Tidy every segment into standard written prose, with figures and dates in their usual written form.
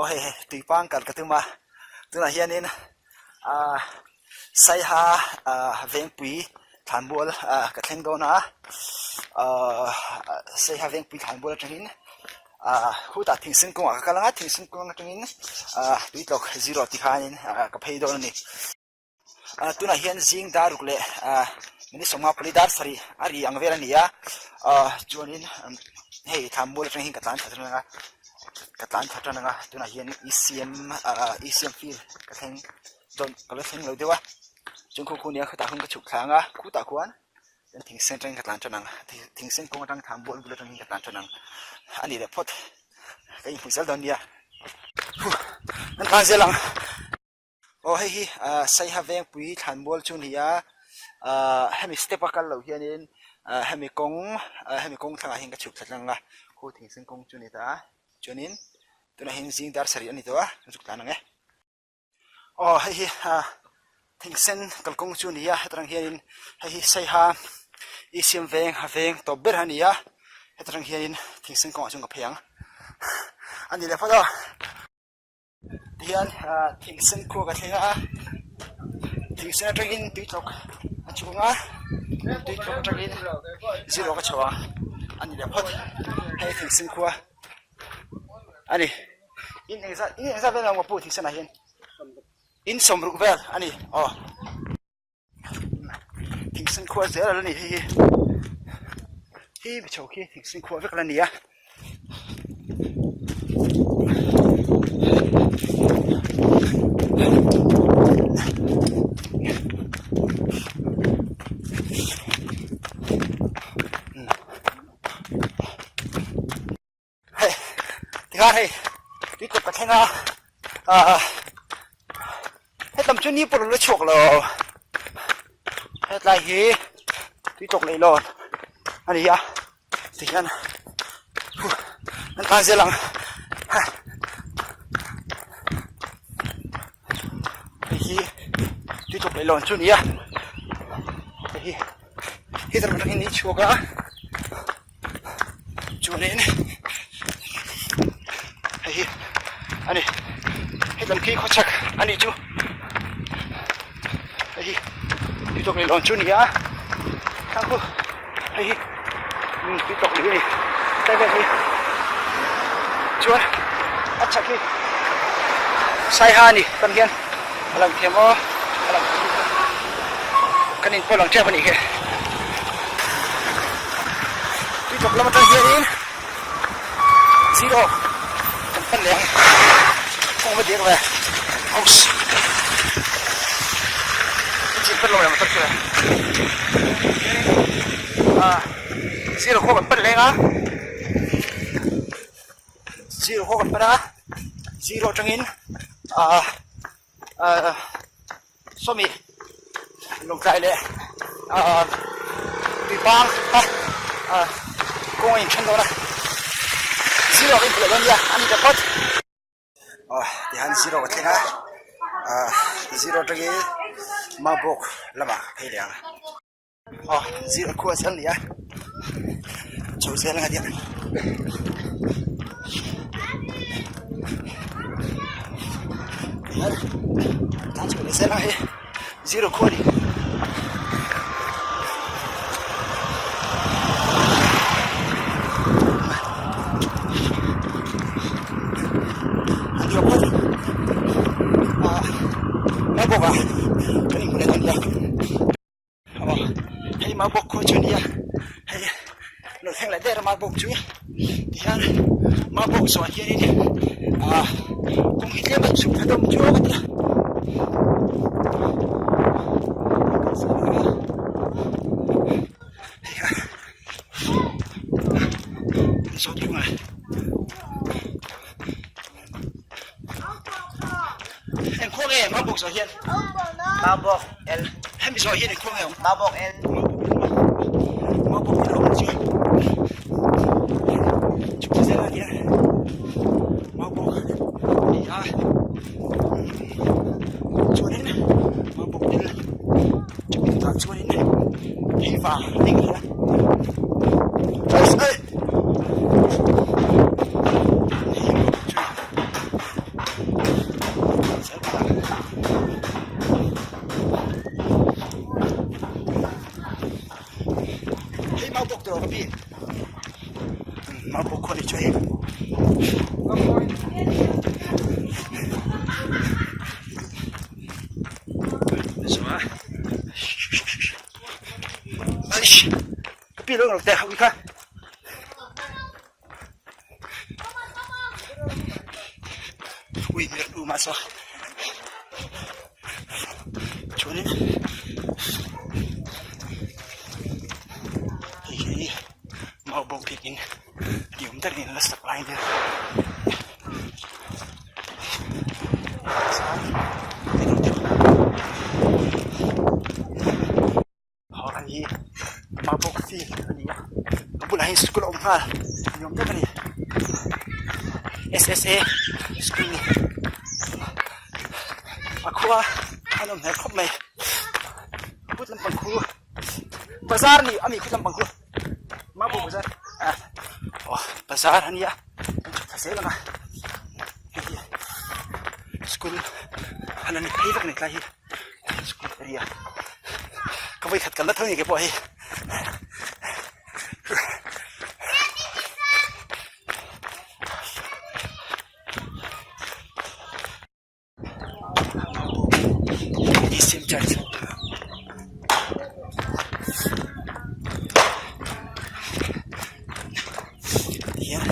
Aw hei hei tuipang kal ka tum a, tunah hianin ah Saiha ah Vengpui thlanmual ah ka thleng dawn a, ah Saiha Vengpui thlanmual atangin ah khutah thingsen kawngah ka kal ang a, thingsen kawng atangin ah tuitlawk zero ti khanin ah ka phei dawn a ni. Ah tunah hian zing dar ruk leh ah minute 54 dar sarih a ri ang vel a ni a ah chuanin hei thlanmual atang hian ka tlan thla tan ang a ka tlan thla tan ang a tunah hian E C M ah E C M field ka thleng dawn ka la thleng lo deuh a chuan khu khu nia khutah khuan ka chhuk thla ang a khutah khuan thingsen atangin ka tlan tan ang thingsen kawng atang thlanmual bul atangin ka tlan tan ang a ni leh phawt ka inhmu zel dawn nia huh an tlan zel ang. Aw hei hi ah Saiha Vengpui thlanmual chu a ni a ah hemi step a kal loh hianin ah hemi kawng ah hemi kawng thlangah hian ka chhuk thla tlang a khu thingsen kawng chu a ni ta a chuanin tunah hian zing dar sarih a ni tawh a ka chhuk tlan ang e. Aw hei hi ah thingsen kalkawng chu a ni a hetah hianin hei hi Saiha E C M veng a veng tawp ber a ni a hetah hianin thingsen kawngah chuan ka phei ang a ni leh phawt aw. Tihian thing sen khua ka thleng a thing sen atangin tui tlawk a chhung a tui tlawk atangin zero ka chho a a ni leh phawt hei thing sen khua a ni in engzat in engzat vel ang maw pu thing sen ah hian in sawmruk vel a ni aw. Thingsen khua zel a la ni hei hi hi mi chho khi thingsen khua vek a la ni a. Hei tikhan hei tui kawt ka thleng a ah hetam chu ni pawh a la chhuak lo hetlai hi tui tawk leh lawn a ni a tihian huh an tlan zel ang hei hi tui tawk leh lawn chu a ni a hei hi hetam atangin ni chhuak a. Chuanin hei hi a ni helam khi khawchhak a nih chu hei hi tuitawk leh lawn chu a ni a thlang khu hei hi umm tuitawk lui a ni tlai vel hi chuan a chhak hi saiha a ni tan hian a lang thiam aw a lang kan in pawh lang tep a nih hi. Tui tawp lam atang hianin zero kan pan leh ang kawng va dek ve house chin pan lo leh motor chu ah zero khaw kan pan leng a zero khaw kan pan a zero atangin ah ah Sawmi lawngtlai leh ahh tuipang kha ahh kawng a inthen dawn a zero ka inphelh dawn nia a ni ta phawt aw tihian zero ka thleng a ahh zero atangin Maubawk lamah ka phei leh ang. Aw zir a khua zel a ni a chho zel ang a nia tlan chho leh zel ang hei zir a khua a ni. Aw hei Maubawk khua chu a ni a hei lo thleng leh der a Maubawk chu tihian Maubawk zawh ah hianin ah kawng hi tlem a chhuk thla dawm chu ka ti a. Engkhaw nge Maubawk zawh hian? Maubawk L. Hemi zawh hian engkhaw nge awm? Maubawk L. Maubawk L awm chu chhuk zel a nia Maubawk a ni a chuanin Maubawk L chumi tah chuanin Heiva a ni a. Maubawk tawh ka pi Maubawk khua ni chu hei ka pi lo teh ho kha ui mi u ma saw chuanin hei hi maubawk biakin ni awm tak niin a la sak lai nia Hawran hi Maubawk field a ni a a bulah hian school a awm nghal ni awm tak a ni S_S_A school a khua a nawm hmel khawp mai kut lampang khu bazar a ni a mi kut lampang khu Maubawk bazar aw bazar a nia kan chhuk thla zel ang a hei hi school a la ni phei vek a ni tlai hi. School area ka vawi khat kan la tho ni ke pawh hei Sim church hian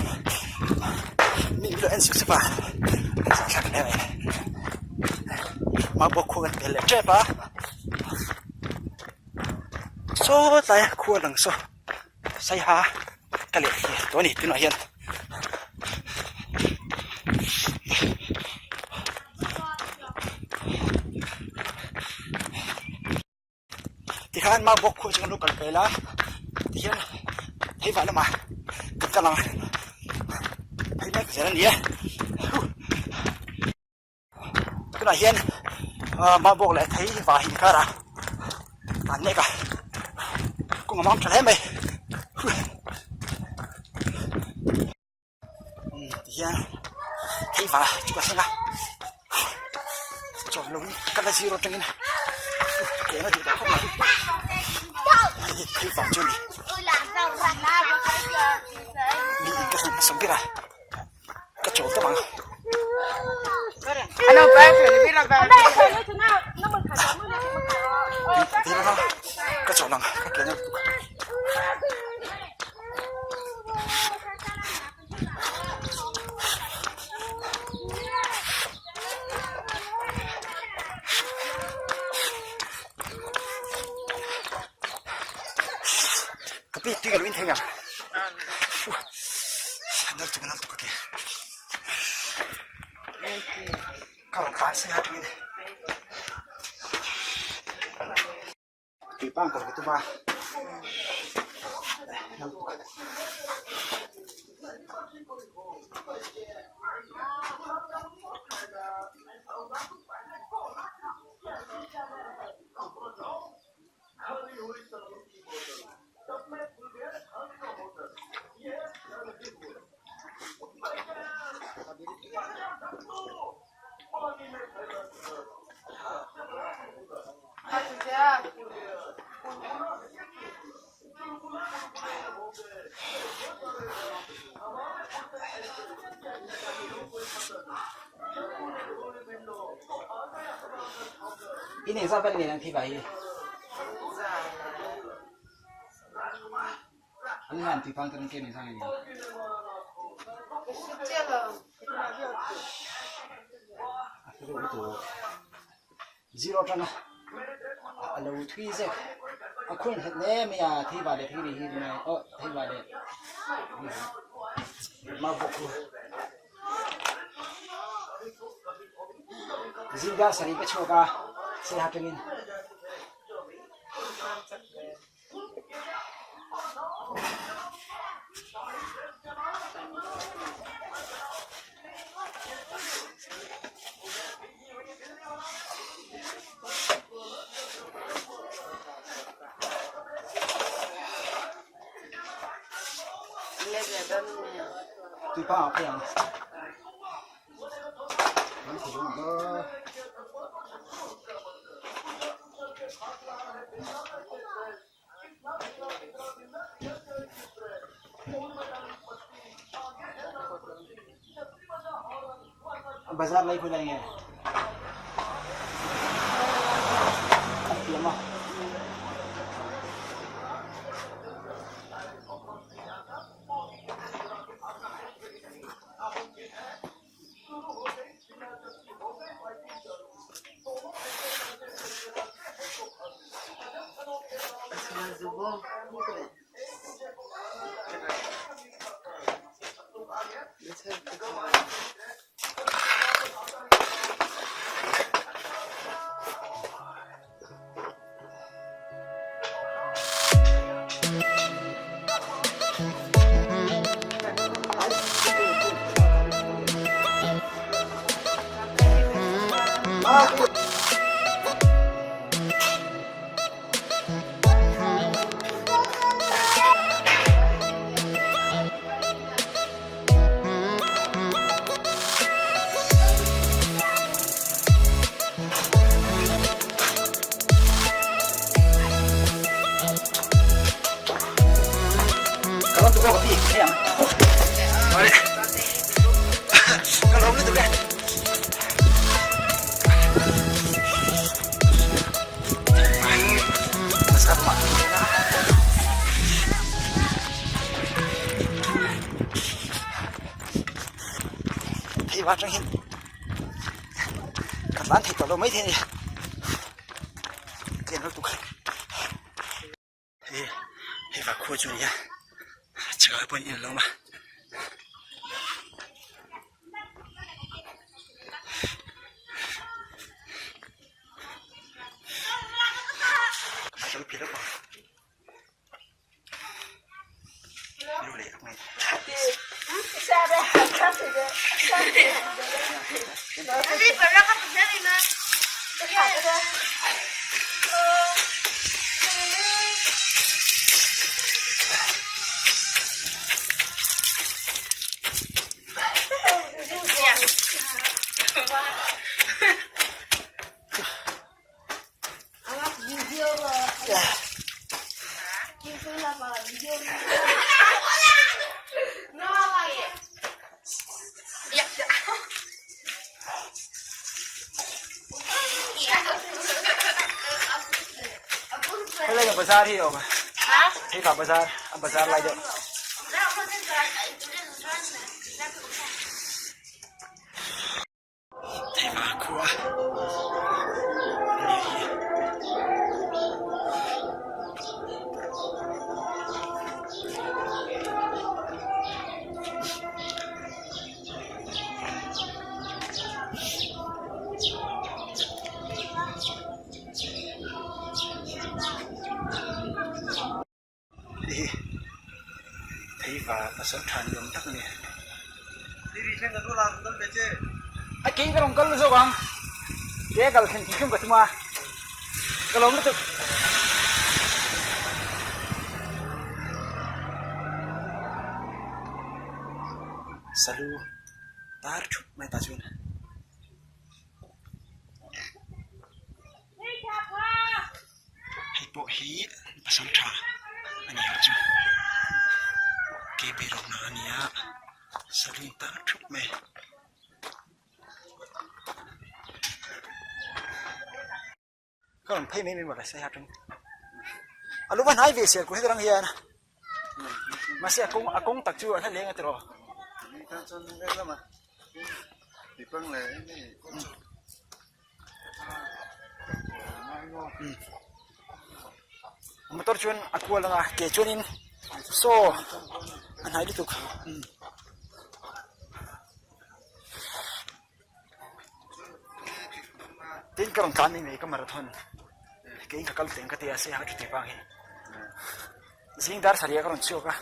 mi lo en suk suk a zahthlak hle mai Maubawk khua kan pel leh tep a saw tlai a khua lang saw saiha ka leh thlir tawh a ni tunah hian. Tikhan Maubawk khua chu kan lo kal pel a tihian hei vah lamah kan kal ang a hei mek zel a ni e tunah hian Maubawk leh thei vah inkar ah an nek a kawng a mam tha hle mai. Tihian thei va chu ka thleng a chaw lo in ka la zir atangin ke na duh tawh khawp mai hei thei va chu a ni mi in ka thlen hmasa ber a ka chawl tawp ang. Ka chawl ang ka ke na lutuk. Ka pi tui ka lo in thei ang nal tuk nal tuk ka ti ka rawn tlan si a tuin Tui pang kawr ka tum a In engzat vel nge an thi vai hi? An ngan tui phang tan kem engzat nge ni? Zero atanga a lo thui zek a khuan nghet hle mai a thei vah leh thei ri hi tunai aw thei vah leh maubawk khu zingah sarih ka chhuak a saiha atangin. Tui pa phei ang. Bazar lai khawilai nge? An ti a maw? Hei va atang hian ka tlan thei tawh lo mai thei a ni tlem lutuk hei hei va khua chu a ni a chhakah pawh in a lo awm a. Helai ka bazar hi awm a hei ka bazar a bazar lai deuh. Theiva khua a nih hi. Hei hi theiva pasal tha ni awm tak a ni. A kei ka rawn kal zawk ang ke a kal thlen tih hrim ka tum a ka lawm lutuk. Salu tar thup mai ta chuan. Hei pawh hi pasal tha a ni ang chu KB rawhna a ni a saloon tar thup mai. Ka rawn phei mai mai mawle sai atang a lu va hnai ve sial ku heti rang hian mahse a kawng a kawng tak chu a hla leng a tiraw. Motor chuan a kual ang a ke chuanin saw a hnai lutuk tin ka rawn tlan mai mai ka marathon keiin ka kal teng ka tia se a thu tep ang hi zing dar sarih ah ka rawn chhuak a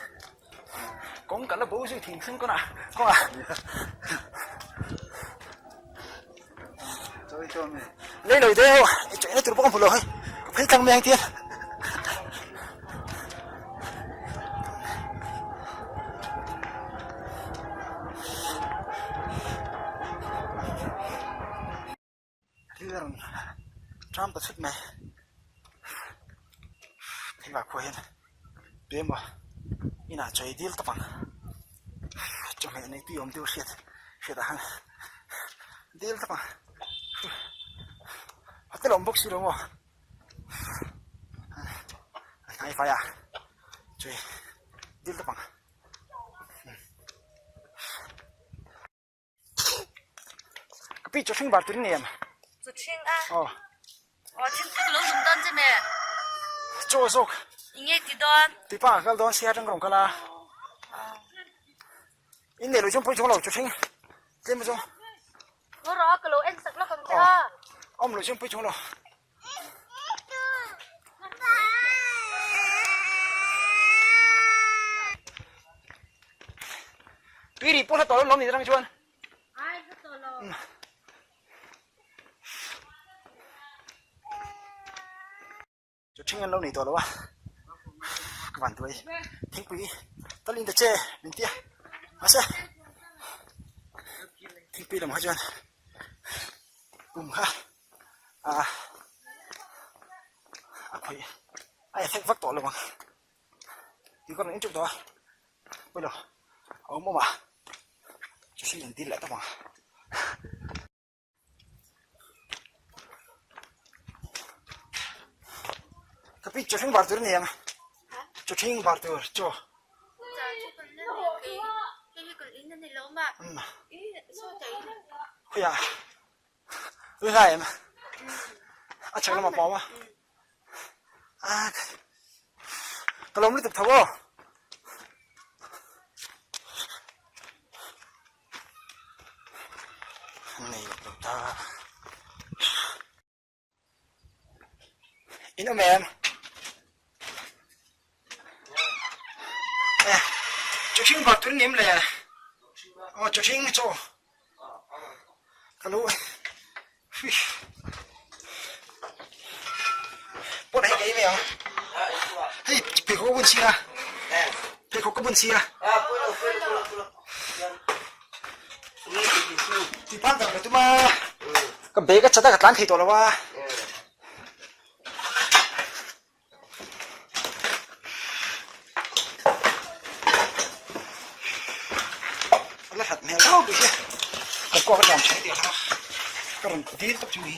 kawng ka la bo zui thing thleng kawngah kawngah lei lo deuh i chaina tur pawh ka hmu lo hei ka phei tlang mai ang tian. Thil a rawn ṭam ta chhut mai hengah khuah hian emaw inah chaw ei dil tawp ang chawhmeh nei tui awm deuh hriat hriat ah khan. Dil tawp ang. Hotel a awm bawk si lo maw? A hnai vai a, chui dil tawp ang. Ka pi chu hring var tur i nei em? Chu hring a. Aw. Aw thingpui ka lo zum dawn che me. Chaw zawk. I nge ti dawn? Tipa ka kal dawn sia atang ka rawn kal a. In nei lo chuan pawi chuang lo chu hring tlem chu. Ngaw rawh a ka lo en sak lawk ang che a. Awm lo chuan pawi chuang lo. Tui ri pawh hla tawh lo lawm ni atang chuan. Ai hla tawh lo. Chu thing an lo nei tawh lo a, ka van duai thingpui tal in ta che min tia mahse thingpui lam kha chuan pum kha ah a khawih a effect vak tawh lo ang tih ka rawn en teuh tawh a pawilo a awm awm a chu thil an dil leh tawp ang. Ka pi chaw hring bar tur a ni ang chaw hring bar tur chaw khawiah lu hlai em a chhak lamah pawh a awm a ka lawm lutuk tho aw. Nei lo ta. In awm em? Eh, chaw hring bar tur nim le. Aw, chaw hring chaw. Ka lo. Pawt hei ka ei mai ang. Hei pheikhawk ka bun si a. Pheikhawk ka bun si a. Tipan tak ka tum a. Ka bag a chat a ka tlan thei tawh lo a. A la hlat hmel tho bik e ka kuak a tlan tha tih a ka rawn dil tawp chu ni.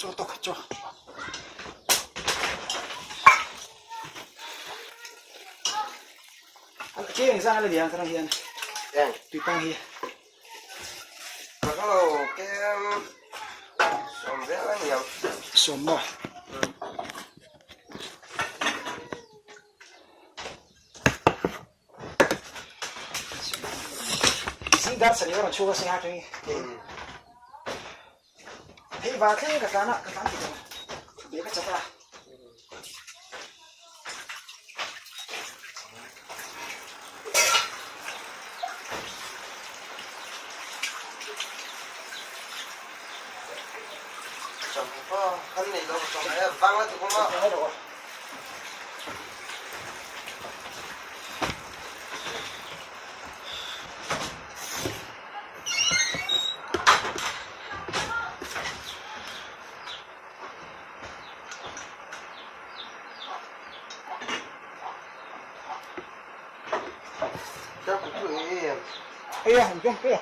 Chaw tawk chaw. Ke eng zang a la ni ang tana hian tui pang hi. Sawm maw. Zing dar sarih a rawn chhuk a singha tang hi. Hei va thleng ka tlan a ka tlan tih lo bag a chat a. Ây da, không có.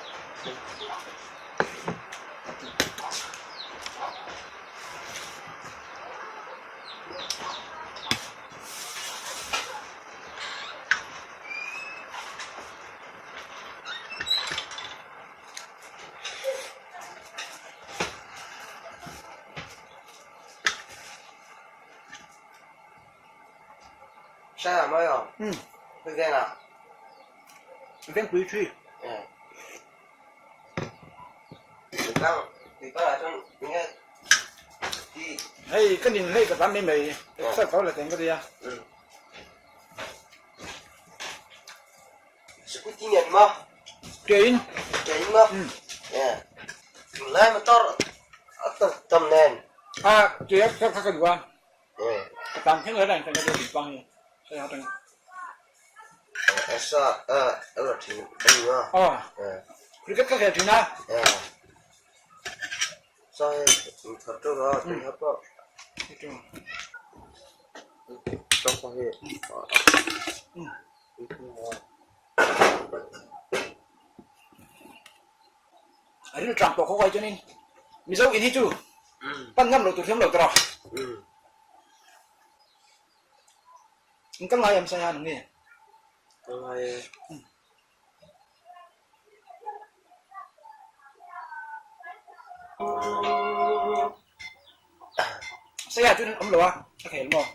嗯。 边回去。嗯。 Hei ka nin hei ka tam mai mai sa kau la teng ka tia. Kein. A tia kha kha ka duh a. Ka tam thleng la dan teng ka tia tih pang hi. Sai ha teng. Aw. Cricket ka khel thin a. A ril tlang tawh khawk ai chuanin Mizo in hi chu pan ngam lo tur thiam lo tawh a. In kal ngai em sai han nge? Kal ngai e. Saya chuan awm lo a, a khel maw?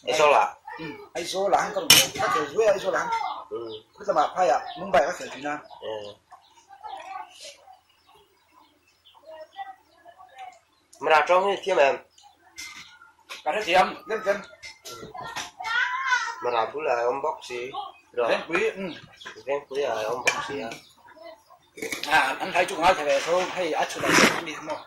Aizawl ah? Aizawl ah han ka rawn ka khel zuai a Aizawl ah han. Khawtlam ah phai ah Mumbai ah ka khel thin a. Mara tawng hi thiam em? Ka hre thiam, lem tlem. Mara bulah a awm bawk si. Vengpui, Vengpui ah a awm bawk si a. An hlai chu ka ngaithla ve tho, hei a chhut ah hian mi maw.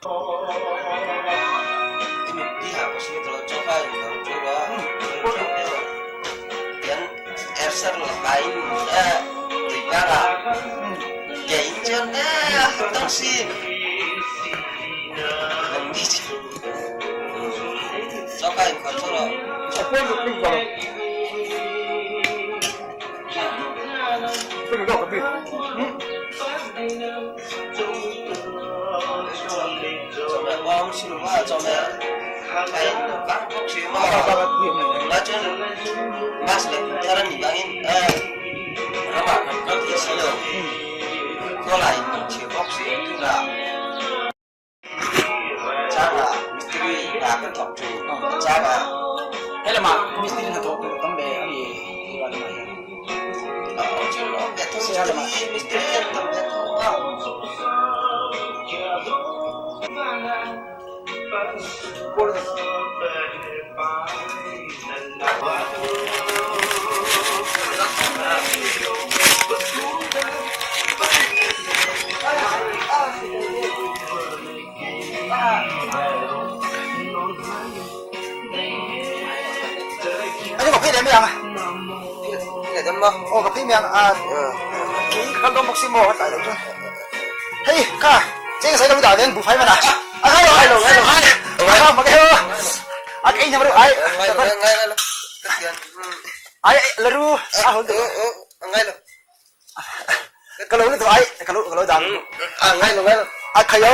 He lamah mistiri hnathawh tur tam ve a ni tih ruah lamah hian. Seha lamah. Anh có phê đến miệng Ồ, có phê miệng à ký con đông bốc xi mồ tại đâu chứ Hey, ka, cheng sai đâu đã đến bù phái mà nè. À, hello, hello, hello. À, mà cái à cái nhà mà ai. Ai laru, à hồn Ka lo lutuk ai, ka lo ka lo dang. A ngai lo ngai lo. A khayo.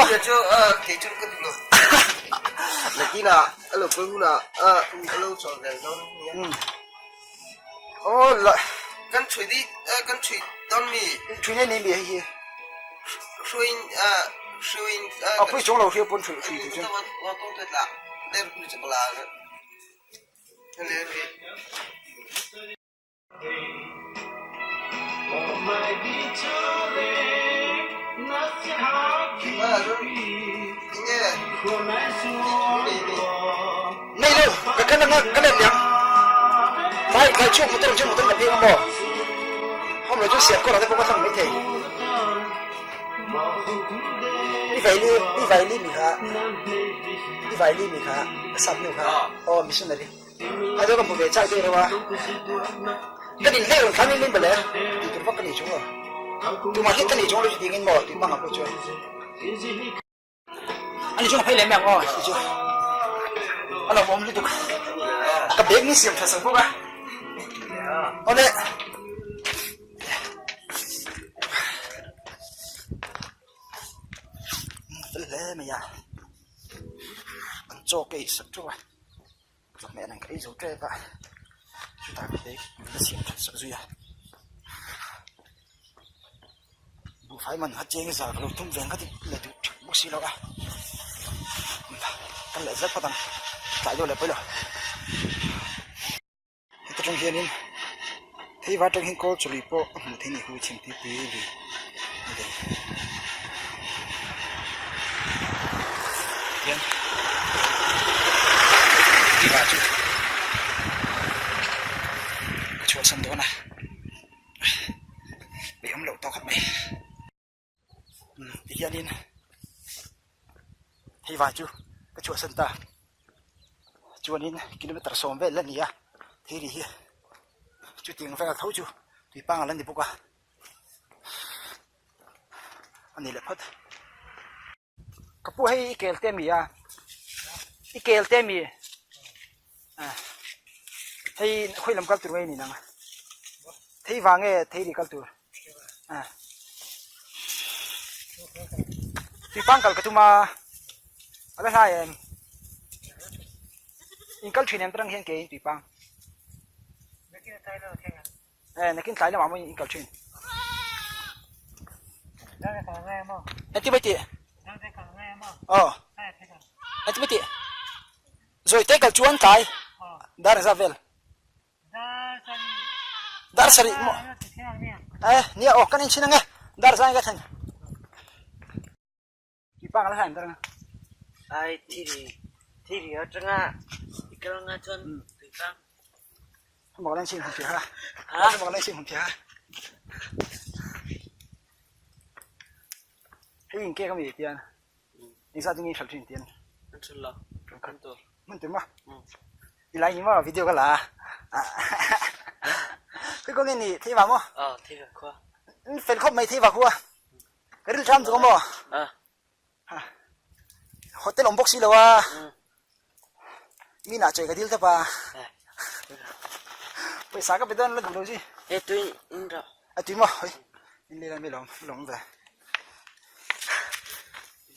Kia chu kei chu ka duh lo. Nakinah a lo kal hunah a lo chawl vel dawn nia. Aw la. Kan thui di kan thui dawn mi. Thui nei nei mi hei hi. Hruin hruin. A pui chung lo hria pawn thui thui chu. Wa tawng tuat la. Le mi chu la. Le Nei lo ka kan anga ka let liang tlai tlai chhuak motor chu motor ka pheng a maw hom lo chu siam kawr ah te pawh ka thlang mai thei i vaili i vaili mi kha i vaili mi kha sap nu kha aw missionary A chu ka hmu ve chak deuh reuh a, ka din hlek reng thlan in min bale tih tur vak ka nei chung lo. Tumah hlit ka nei chung lo chu ding in maw tih hmang ah pawh chuan. Ani chu ka phei leh mai ang aw tih chu a lo awm lutuk. Ka bag ni siam tha sak bawk a. Awle. Fel hle mai a. An chaw ka ei sak teuh a. Chawhmeh an ka ei zo tep a, chutah ka bag min la siam that sak zui a, buhfai man kha cheng zar ka lo tum ve ang ka ti la duh tha bawk si lo a, ka leh zet phawt ang, tlai deuh leh pawi lo. Heta tang hianin phei var tang hian kawl chawlh pawh a hmuh theih a ni hu chhimtui pui lui a ni. Tihian tiva chu ka chhuahsan dawn a peih awm loh tawk khawp mai tihianin hei vai chu ka chhuahsan ta chuanin kilometer sawm vel a ni a thil hi chutiang vel tho chu tui pangngai a ni bawk a. A ni leh phawt. Ka pu hei i kel te mi a? I kel te mi? Hei khawi lam kal tur nge ni nang a? Thei vang nge thei ri kal tur? Tuipang kal ka tum a, a la hlai em? In kal thin em tarang hian ke in tuipang? Eh, nakin tlai lamah maw in kal thin? Eti bai ti? Aw. Eti bai ti? Zawi te kal chuan tlai dar engzat vel? Dar sarih maw? Eh, nia aw kan inchhin ange dar zai ka thlen. Tuipang la hlain darang. Ai thiri thiri atanga i kal nga chuan tuipang. Mawk len chin hmun phia ha. Ha? Mawk len chin hmun phia ha. Hei in ke ka mi tian. Engzat in nge i hralh thin tian? An hralh lo. Hman tur. Hman tur maw? I lai ni maw video ka la a. Khawi kawng nge ni thei vang maw? Aw thei vang khua. Fel khawp mai thei vang khua. Ka ril ṭham tuk a maw? A. Hotel awm bawk si lo a. Mi nah chawi ka dil tawp a. Pawisa ka pe dawn la duh lo chi. E tui in rawh. A tui maw? Hoi. In leh la mi lawm lawm ve.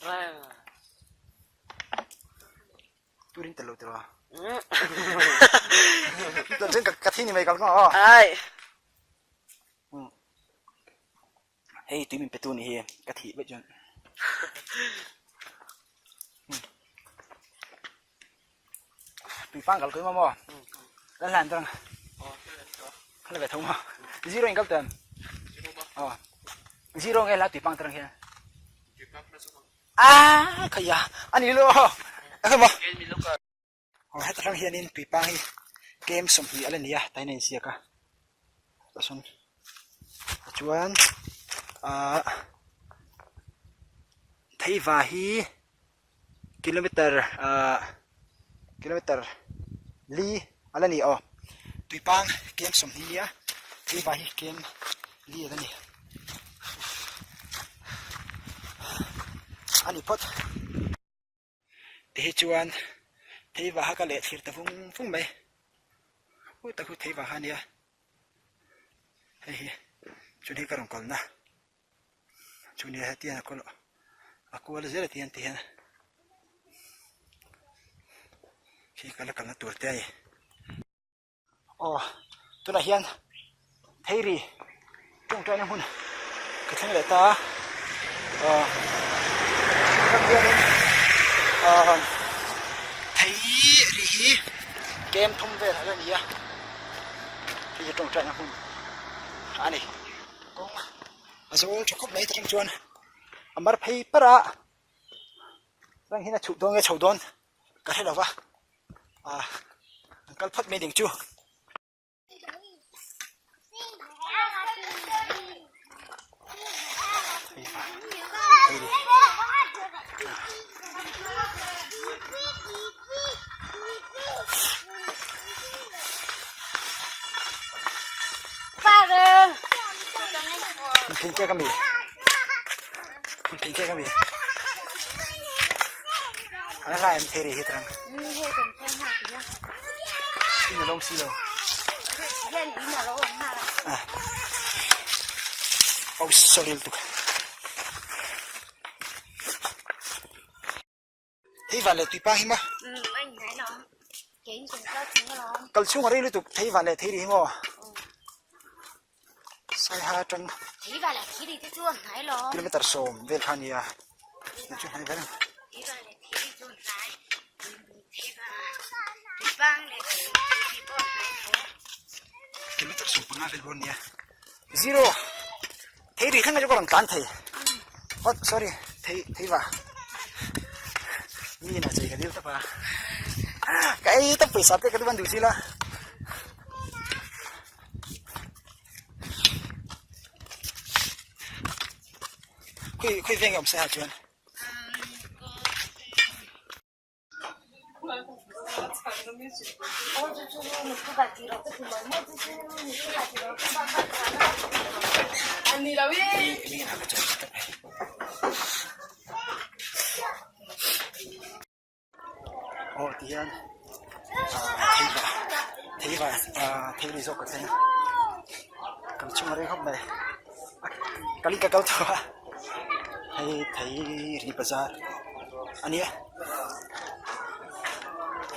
Driver. Turin tel lo tiraw. Tuan chuan ka thi ni mai kal kawng aw. Ai. Hei tui min petu ni hi ka thih vek chuan. Tui pang kal kuima maw? Lan hlan tang. La ve tho maw? Zero in kal tan. Aw. Zero nge la tui pang tang hian. Ah, khaya. Ani lo. A maw? Aw heta tang hianin tui pang hi kem 20 a la ni a tain a inziak a tah sawn tichuan ahh theiva hi kilometer ahh kilometer li a la ni aw tui pang kem 20 a nia theiva hi kem li a la ni a ni phawt. Ti hi chuan thei vaha ka leh thlir ta vung vung mai u tak hu thei vaha ania hei hi chun hi ka rawn kalna chu nia hetiang a kual a kual zel a tiang ti hian khi ka la kalna tur te a ni. Aw tunah hian theiri tawngtaina hmun ka thleng leh ta a aw ram hianin aw theiri hi kem thum vel a la ni a hei hi tawngtaina hmun a ni kawng a zawl tha khawp mai ta tang chuan a mar phei par a rang hian a chhuh dawn nge chho dawn. Ka hre lo va, ah an kal phawt mai ding chu. Phim che ka mi. Phim che ka mi. An la em theri hi trang. In a long si lo. Ah. Oh, sorry tuk. Thei van leh tuipa hi ma. Kal chhung a rei lutuk thei van leh thei ri hi maw. Saiha atang kilometer 10 vel kha a nia. Chu hnai vel. Kilometer 15 vel bawr a nia. Zero. Thei ri thleng a chu ka rawn tlan thei. Hot sorry thei thei va. Mi na chei ka dil tapa. Ka ei tap pawisa te ka duan duh si la. Khui khui veng awm se ha chuan. Aw ti hian ah thei va. Theiva theiri zawk ka thleng a, kan chhung a rei khawp mai, kalin ka kal tawh a, hei theiri bazar a nia,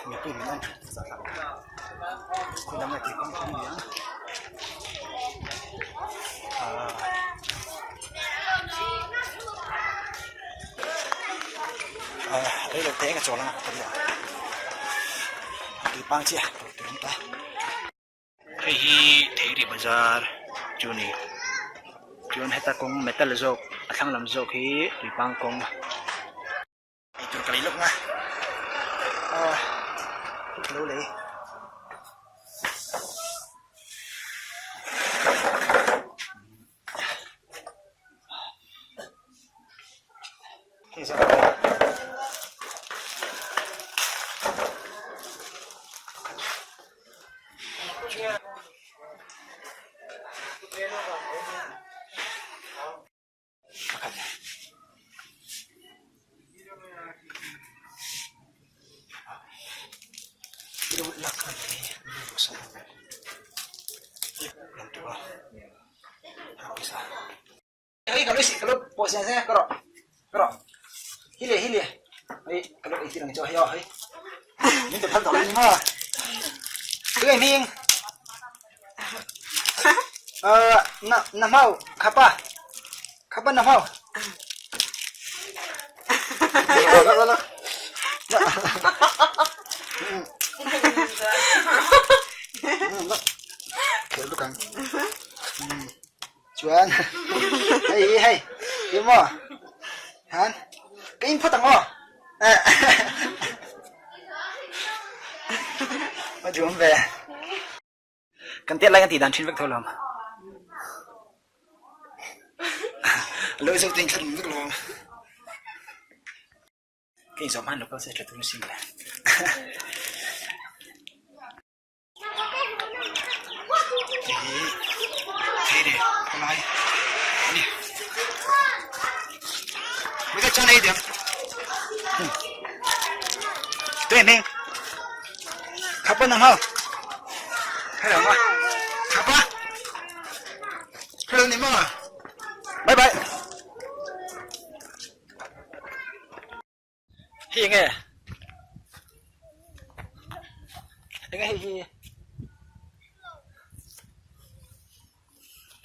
mipui min en khawi lam nge tih pawh a ni ang ahh. Rei lo te ka chawl anga ka ria tui pang chiah tur tur an ta hei hi theiri bazar chu a ni chuan heta kawng metal zawk a thlang lam zawk hi tui pang kawng eitur ka lei lawk nga ah ka lo lei. Chuan hei hi hei ih maw han ka in phawt ang aw a duam ve kan tiat lai kan tih dan thin vek tho lo lo zo te in thla vek lo ka in zawh hman lo kal se tha tur sin le. Bye bye. Hei enge enge hei hi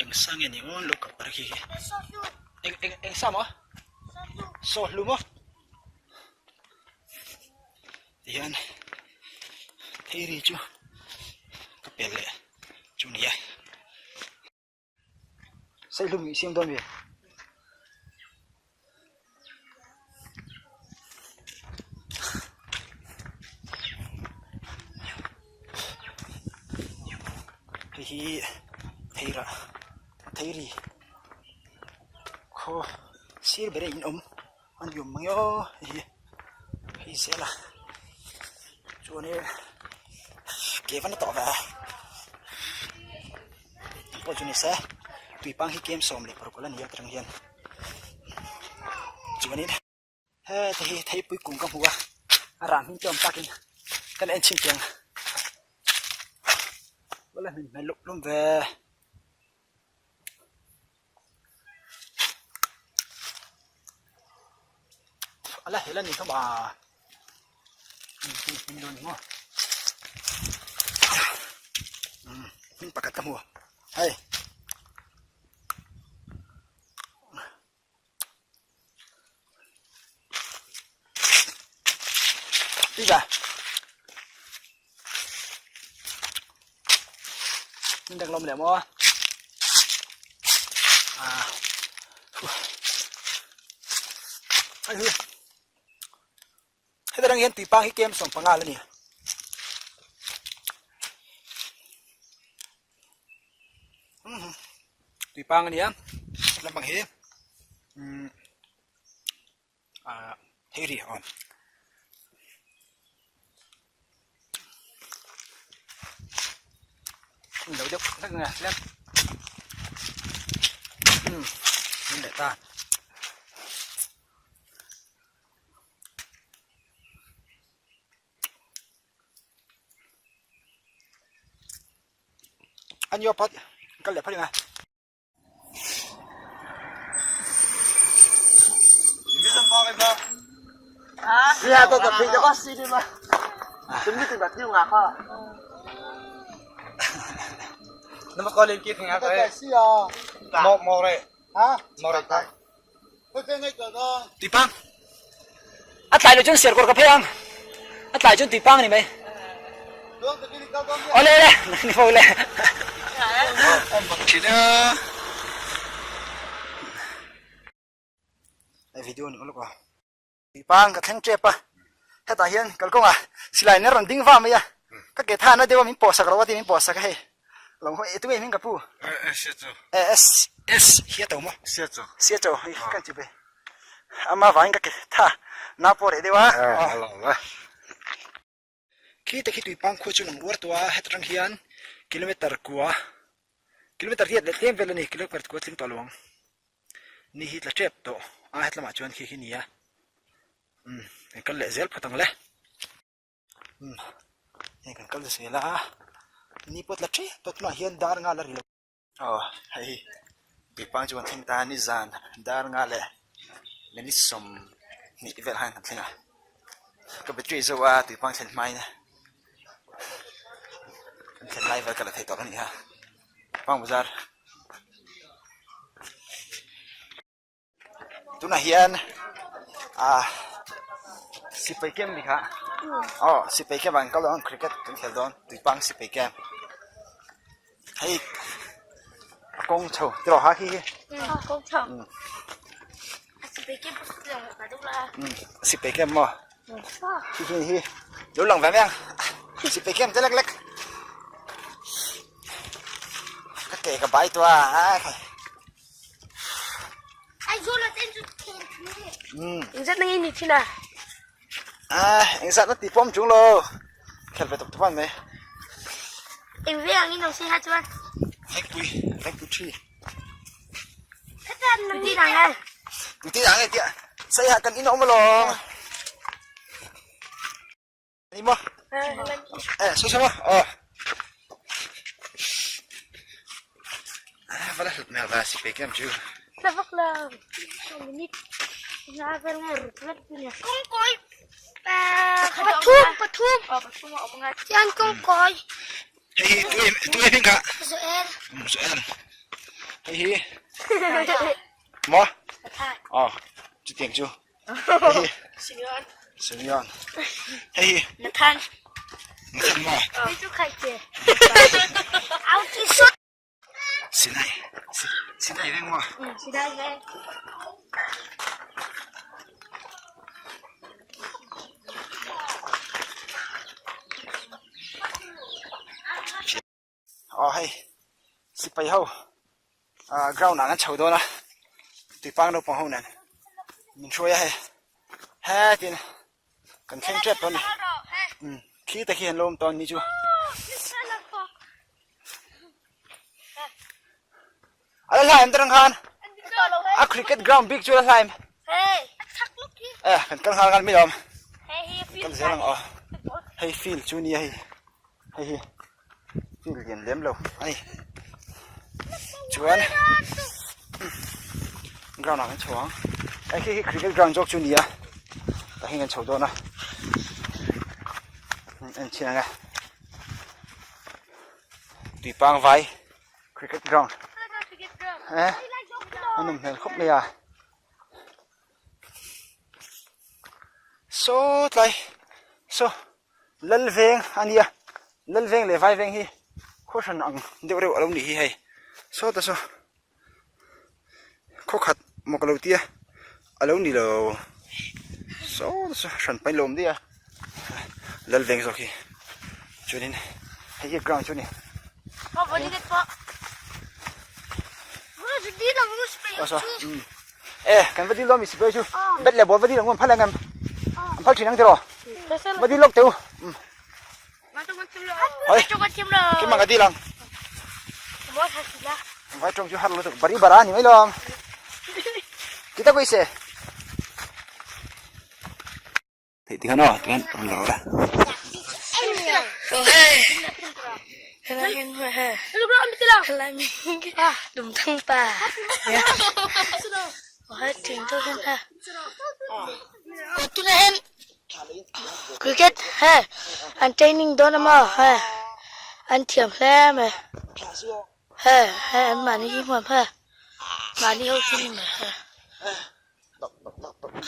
eng sa nge ni aw lo kap par khi hi eng eng eng sa maw saw hlu maw tihian theiri chu ka pel leh chu ni e. Saihlum i siam dawn ve. Hei hi theirah theiri khaw sir ber a in awm a ni awm mang e aw hei hi hei zel a chuanin ke va na tawh ve a. Pawh chu ni se tuipang hi kem 16 a ni a atang hian chuanin heta hi theipui kung ka hmu a a rah hming te awm takin ka la en chhin chiang a hmin hmel lup lum ve. A la hel a ni kha ma hmin dawn ni maw hmin pakhat ka hmu a hei tui ba hmin dak lawm leh maw ah hei hi heta rang hian tui pang hi kem 15 la ni. Tui pang a nia lampang hi umm ah thei ri a awm. Lo deuh hlek nge hlek umm min leh ta. A nio phawt kal leh phawt eng a. Tuipang a tlai lo chuan serkawr ka phei ang a tlai chuan tuipang a ni mai awle awle ni fo le thin a video ni lawk a tuipang ka thleng tep a hetah hian kalkawngah silai nen rawn ding va mai a ka ke tha na deuh a min pawh sak lo a ti min pawh sak a hei lo hawi tunge hming ka pu s s hi a to maw sia cho hei kan chu ve ama vangin ka ke tha na pawh reh deuh a khi te khi tuipang khua chu lang uar tawh a heta tang hian kilometer kua kilometer riat leh tlem vel a ni kilometer kua tling tawh lo ang. Ni hi tla tep tawh a hetlamah chuan khi khi nia umm kan kal leh zel phawt ang le umm hei kan kal zel a ni pawh tla tep tawh tunah hian dar nga la ri lo aw hei hi tuipang chu kan thleng ta a nizan dar nga leh minute 20 vel khan kan thleng a ka battery zo a tuipang thlen hmain kan thlen lai vel ka la thei tawh a ni a. Pang bazar tunah hian ah sipai camp ni kha aw sipai camp ah an kal dawn cricket kan khel dawn tuipang sipai camp hei a kawng chho tiraw ha khi hi sipai camp maw khi khi hi lo lang ve mai ang sipai camp te lek lek. Ka ke ka bai tua a khai. Engzat na nge ni thin a? Ah, engzat na ti pawm chung lo. Khel ve tuk tupan mai. Eng ve ang in lo se ha chuan. Vengpui, vengpui thi. Katan nam ti nang e. Tu ti nang e tia. Sai ha kan in awm lo. Ni maw? Eh, saw saw maw? Aw. Va la hlut mel va si pe kem chu. La vak la. Minute. Nga vel nga rut vet ni. Kong koi. Pathum, pathum. Chian kong koi. Hei hi tu em tu em ka. Zoel. Zoel. Hei hi. Maw? Aw, chu tiang chu. Hei hi. Simeon. Simeon. Hei hi. Nathan. Nathan maw? Hei chu khai che. Au chi sut. Sinai. Sinai veng maw? Sinai veng. Aw hei sipai ho ah ground ah an chho dawn a tuipang naupang ho nen min hruai a hei hetin kan thleng tep tawh a ni umm khi te khi an lo awm tawh a ni chu a la hlaim te rang khan a cricket ground bik chu a la hlaim eh kan kal nghal nghal mai lawm kan kal zel ang aw hei field chu nia hei. Hei hi field lian lem lo a ni chuan ground ah kan chho ang hei khi hi cricket ground zawk chu a ni a tah hian kan chho dawn a en chhin ang e tuipang vai cricket ground eh a nawm hmel khawp mai a. Saw tlai saw Lalveng a nia Lalveng leh Vaiveng hi khaw hran ang deuh reuh a lo nih hi hei sawta saw khaw khat maw ka lo tia a lo ni lo sawta saw hran pain lo awm daih a Lalveng zawk hi chuanin hei hi ground chu a ni. E kan va dil dawn mi sipai chu bat leh ball va dil ang u an phal ang em an phal thin ang tiraw va dil lawk teh u hoi keimah ka dil ang vai tawng chu har lutuk bari bara a ni mai lo ang kita pawisa Theih tikhan aw tikhan rawn la rawh le. Helai hian hmuh he helai mi dum thang pa he thing deuh hian he tunah hian cricket he an training dawn a maw he an thiam hle mai he he an mahni hi hmuam he mahni ho chu ni mai he.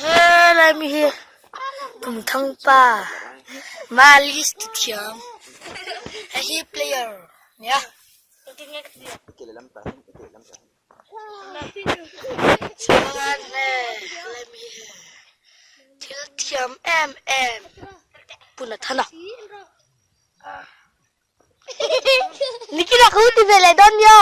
Helai mi hi Tumthang pa Malis ti thiam hei hi player nia. Chuan helai mi hi thil thiam em em Pu Nathana. Nikina ka ti ve leh dawn nia.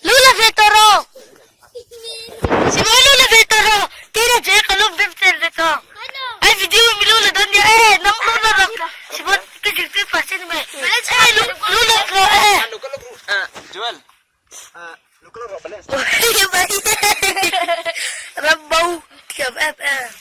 Lula ve tawh rawh Simon lula ve tawh rawh Tina che ka lum bem tel ve tawh Ai video mi lula dawn nia e nang lula rawh Simon ka zirtir pah che ni mai e lula rawh e Joel Ram bo thiam em em.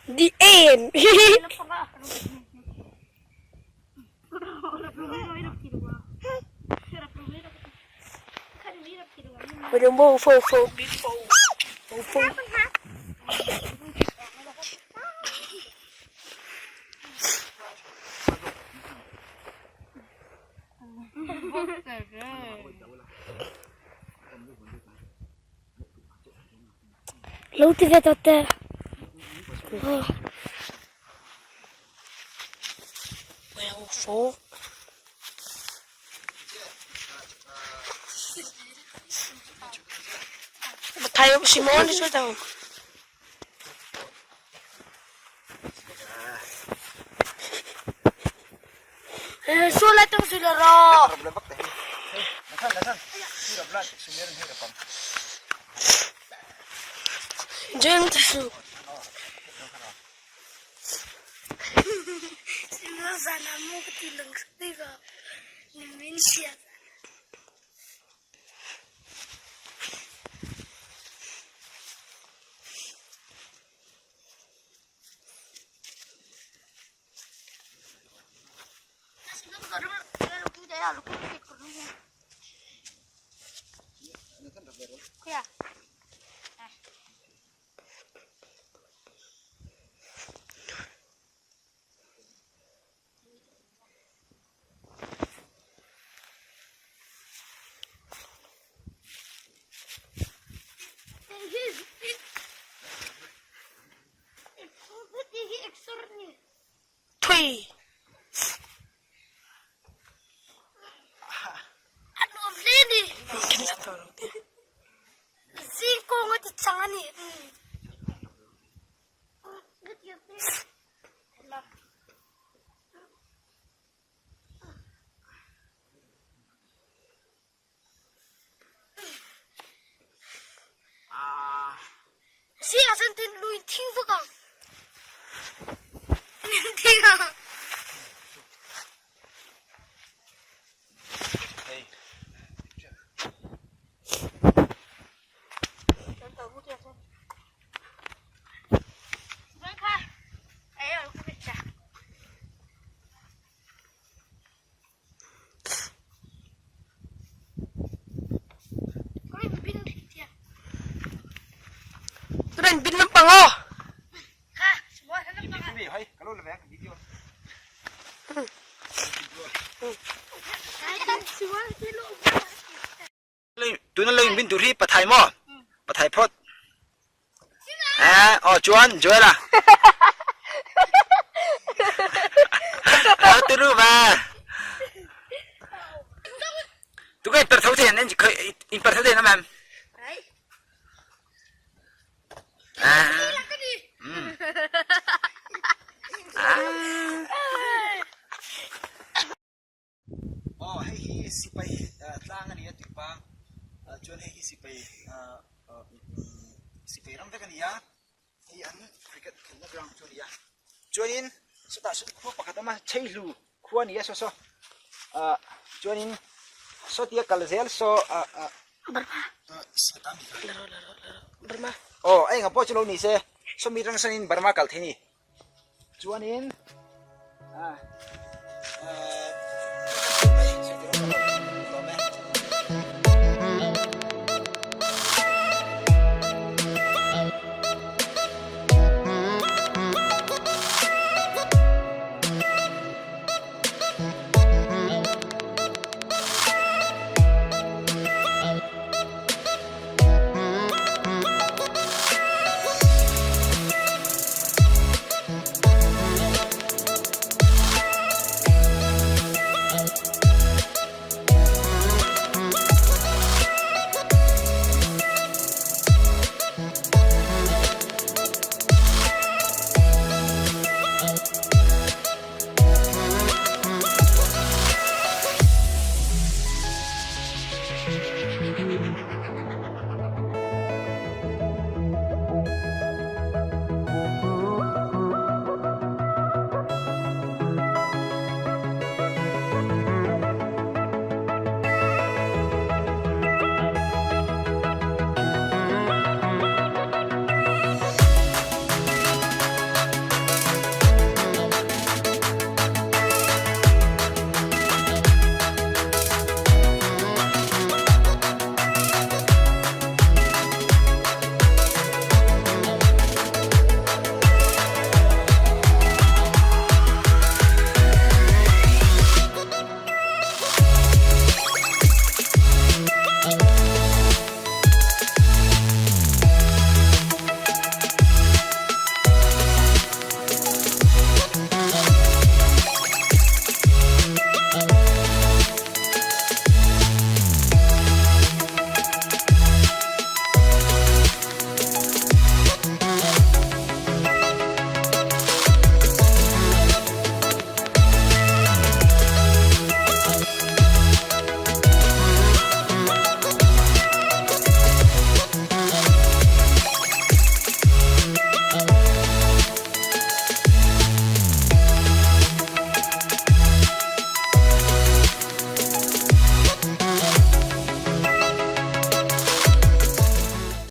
The end. Lo ti ve tawh teh. Thui. A nuam hle ni. Zingkung a ti chang a ni. Zingah chuan tin lui thing vak ang. Thing ang. Turan bin lampang aw. Tuna lo inbin tur hi Pathai maw? Pathai phawt. Eh, aw chuan Joela. Aw turu va. Tu ka in per tho thei an in per tho thei na ma'am. Aw hei hi sipai tlang a ni a tih pang chuan hei hi sipai sipai ram vek a ni a hei an cricket khelhna ground chu a ni a chuanin sawtah sawn khua pakhat a awm a chheihlu khua a ni a saw saw ah chuanin sawtia kal zel saw ah ah aw a engah pawh chu lo ni se sawmi atang sanin Burma kal thei a ni. Chuanin ah ah.